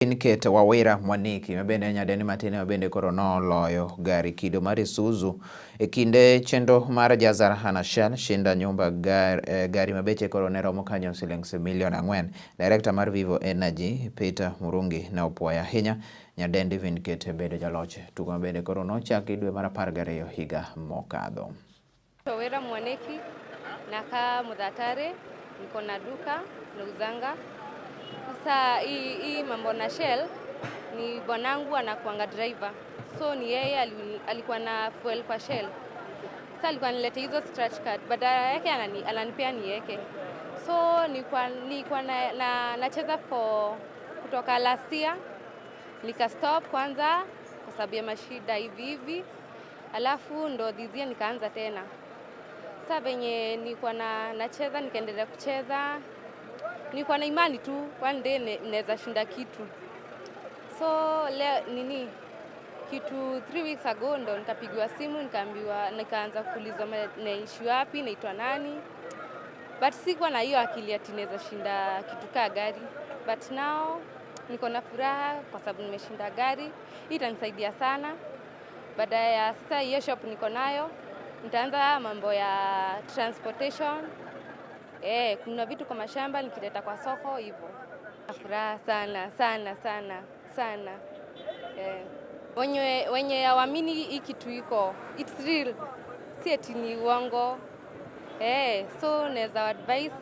Kate Wawira Mwaniki mabende en nyadendi matin mabende koro noloyo gari kido mar Isuzu e kinde chenro mar Jaza Raha na Shell Shinda Nyumba gari mabeche koro ne romo kanyo siling milion 4. Director mar Vivo Energy Peter Murungi ne opuoyo ahinya nyadendi Vindkate bedo jaloch tugo mabende koro nochaki dwe mar 12 higa mokadho. Wawira Mwaniki, nakaa Muthatare, niko na duka nauzanga. Sasa hii mambo na Shell ni bwanangu anakuanga driver, so ni yeye alikuwa na fuel kwa Shell. Sasa alikuwa anilete hizo scratch card, badala yake ananipea niweke. So nilikuwa nacheza for kutoka last year, nika stop kwanza kwa sababu ya mashida hivi hivi, alafu ndo this year nikaanza tena. Sasa venye nilikuwa nacheza nikaendelea kucheza, nilikuwa na imani tu one day naweza shinda kitu. So leo nini kitu 3 weeks ago ndo nikapigiwa simu nikaambiwa, nikaanza kuulizwa naishi wapi, naitwa nani, but sikuwa na hiyo akili ati naweza shinda kitu kaa gari, but now niko na furaha kwa sababu nimeshinda gari. Hii itanisaidia sana. Baada ya sasa hiyo shop niko nayo, nitaanza mambo ya transportation. Kuna vitu kwa mashamba nikileta kwa soko hivyo. Furaha sana sana sana sana. Wenye hawaamini hii kitu iko, it's real, si eti ni uongo. So naweza advise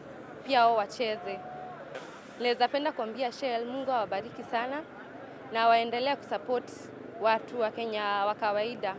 pia wao wacheze. Naweza penda kuambia Shell Mungu awabariki sana na waendelee kusupport watu wa Kenya wa kawaida.